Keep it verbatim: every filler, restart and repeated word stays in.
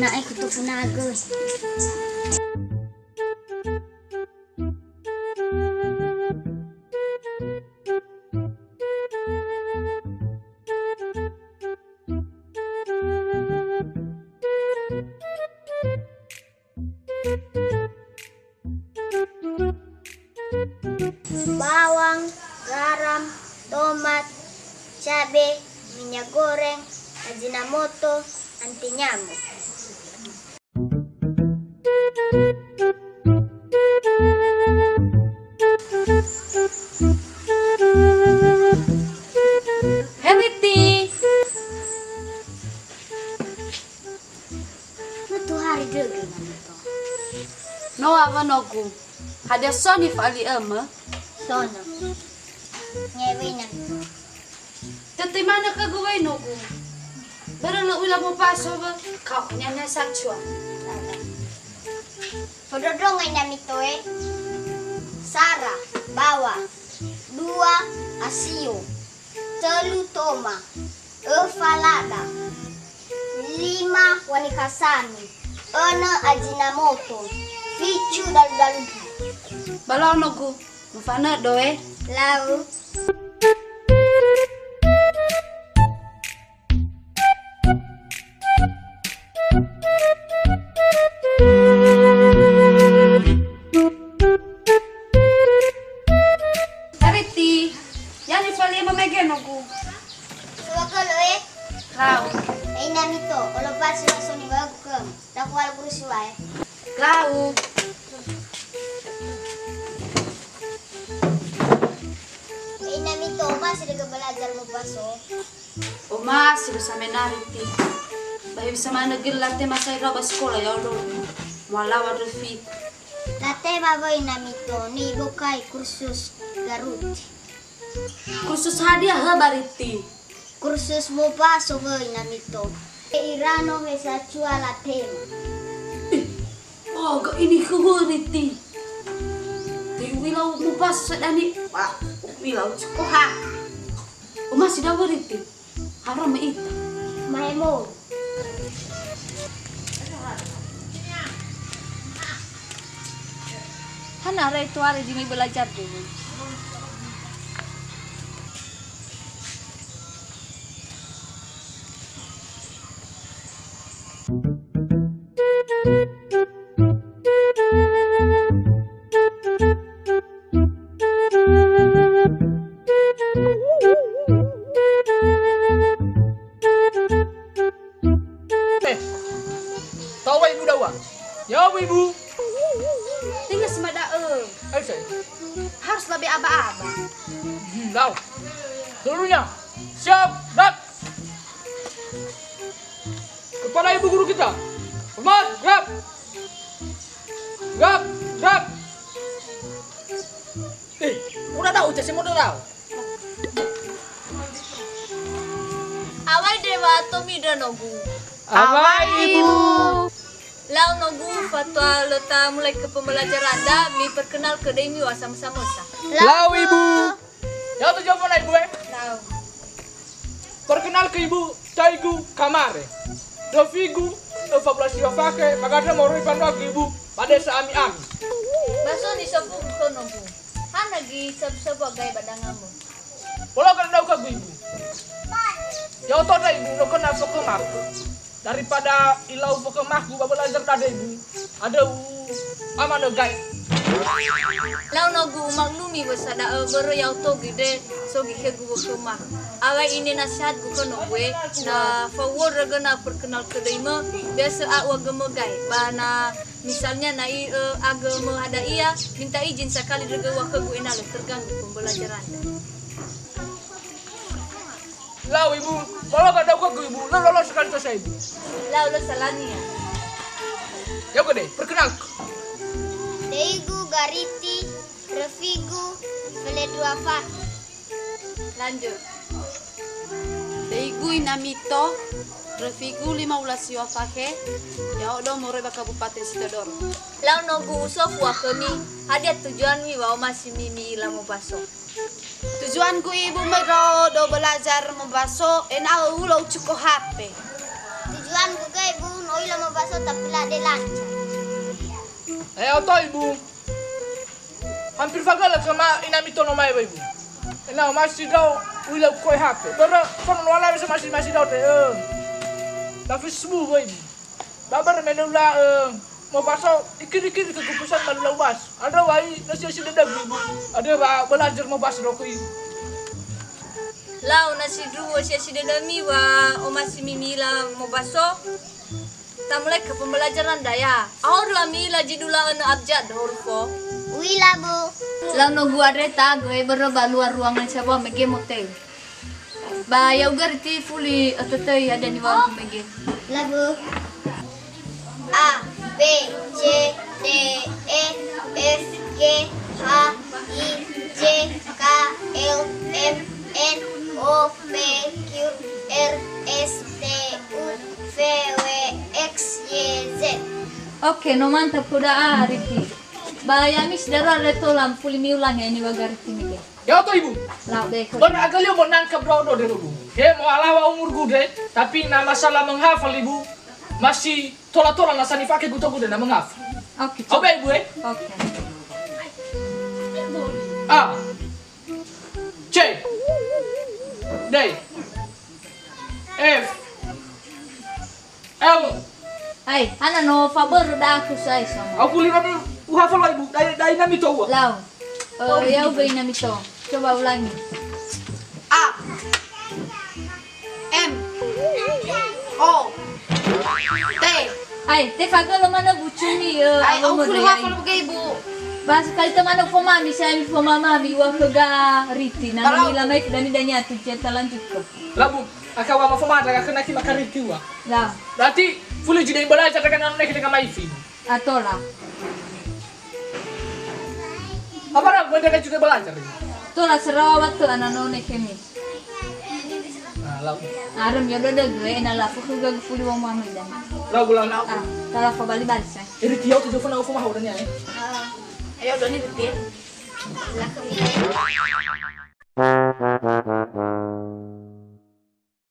Na'e kutufu nagö. Bawang, garam, tomat, cabe, minyak goreng, Ajinomoto, anti nyamuk. Heriti. Matuhari dögö na mito. No awö nogu. Hadia so nifa'ali'ömö? Sono. Ngewena. Tötö manö khögu wöi nogu. Börö lö u'ila mobaso wö, kaonia na sacua. Fondrondronga ina mitoe. Sara, bawa. Dua, asio. Tölu, toma. Öfa, lada. Lima, wanikasami. Önö, Ajinomoto. Ficu, dalu-dalu. Ba lau nogu, mufanödo, e. Lau. Ariti, ya nifa'ali'ö mege nogu. Suwagö lo, e. Lau. E ina mito, olo pasi wa so niwa'ögu khöm. Daku wa'ö guru siwae. Lau. E ina mito, masih dögö belajar mobaso. Oma, si do samenari ti. Ba hewisa manö göi latema sai rau ba sekola ya Allah. Mualawa refi. Latema wöi na mito, nibokai kursus Garuti. Kursus hadia hö Bariti? Kursus mobaso wöi na mito. E irano hesa cua latema. Ih, oh, ga ini khö Bariti. Te u'ilau mobaso dani. Wah, u'ilau cekoha. Oma si dawö Riti. Harömö ita. Mahemo. Hana rai tuare zi mai belajar dulu. Eh, tahu ibu dawa? Ya, Bu Ibu. Tinggal semada'ö. Ayo, saya. Harus lebih aba-aba. Hmm, tahu. Seluruhnya. Siap, gerak. Kepala ibu guru kita. Hormat, gerak. Gerak, gerak. Eh, udah tahu, cek semua udah tahu. Awai dewa tomi denogu. Awai, Ibu. Lau nogu, fatua lö tamulai ke pembelajaran da, miperkenal ke demi wa sama-sama sa. Lau, Ibu. Ya'odo zoföna ibu, e? Lau. Perkenalkö ibu, taigu Kamare. Röfigu, öfa belas siwa fakhe, ba gandrö moroi mbanua ibu, ba desa Ami-Ami. Ba so nisofu khö nogu. Hana gi sabu-sabu agae ba dangamö. Bolo gandrö dauka gu ibu. Ya'odo ndra ibu, no khöna fokö makö. Daripada ilau fokö makö ba belajar dada ibu, ada u amanö gae. Lau nogu umaklumi wösa da'ö börö ya'odo göi de so göi khögu wökhöma. Awai ine nasihatgu khö nogu e, na fauwö rögö na perkenal khö döimö, biasa a uagömö gae. Ba na misalnya na i, ö, agömö ada ia, minta izin sakali rögö wa khögu ena'ö lö terganggu pembelajaran. Lau ibu, bolo gandrö dauka gu ibu, lö lolos sekali tos ibu. Lau lö salania. Ya'odo, perkenalkö. Deigu Gariti, röfigu fele dua fakhe. Lanjut. Deigu Inamito, röfigu lima wulu a siwa fakhe, ya'odo moroi ba Kabupaten Sitodoro. Lau nogu usofu wa khömi, hadia tujuanmi wa'omasi mi mi'ila mobaso? Tujuangu ibu möi ndra'odo belajar mobaso, ena'ö ulo ucuko H P. Tujuan Anu gugö, Ibu, no u'ila mobaso tapi la de lancar. Eh, oto, Ibu. Hampir fagölö sama inami tono mai, Ibu. Ena'ö masih dao u'ila ukoe H P. Börö sono noala bisa masih, masih dao te, eh. Tapi subuh, Ibu. Ba börö me no u'ila, eh, mobaso, ikiri-kiri ke kupusan malu lau bas. Ada wai, na siasi dödömi, Ibu. Ada wa belajar mobaso doko, Ibu. Lau, na sindruhu siasi dödömi wa omasi mi mi'ila mobaso. Tamulai ke pembelajaran da ya. Aodu ami ila jidula önö abjad hurufo. U'ila, Bu. Lau no gua dre ta göi börö ba luar ruangan saba mege moteu. Ba ya'ugö riti fuli ötötöi hadia niŵa'ö mege. Labu. A, B, C, D, E, F, G, H, I, J, K, L, M, N, O, P, Q, R, S, T, U, V, W, X, Y, Z. Oke, no mantap ko da'a, Riti. Ba ya'ami si darua re tola fuli miulangi niŵa'ö Riti mege. Ya oto, Ibu. Lau be ko. Börö agölio mo nangkap dodo de, Ibu. He, mo alawa umur gude, tapi na masalah menghafal, Ibu, masih tola-tola na sani fake guto gude na menghafal. Oke. Oke, Ibu, eh? Oke. A. C. D. F. L. Ai, hana no fabörö da'a ku sai sama. Aku lima mi uhafal, Ibu. Dai, dai nami to, Ibu. Lau. Eh, ya'ugö inami to. Coba ulangi. A. M. O. T. Ai, tefagölö manö bucumi, eh, Ai, aku lima mi uhafal ge, Ibu. Ba sekali temanö fomami, saya mi fomamami, wa ke ga Riti. Na Kalau mi lamai dani dania tu cerita lanjut ke. Labu, akawa mafomada, ka kena ki makariti wa. Lau. Berarti, fuli jidai belajar dengan anak kita kama ifi. Atola. Apa dah, mereka juga belajar ini? Tola serawa waktu anak none kemi. Nah, lau. Arum ya udah deh gue, nah lah, aku gak fuli wa Muhammad dan. Lau, lau, lau. Ah, kalau apa bali bali saya. Jadi dia tuh telepon aku sama udah nih, eh. Ayo, udah nih, Betin. Lah, kemi.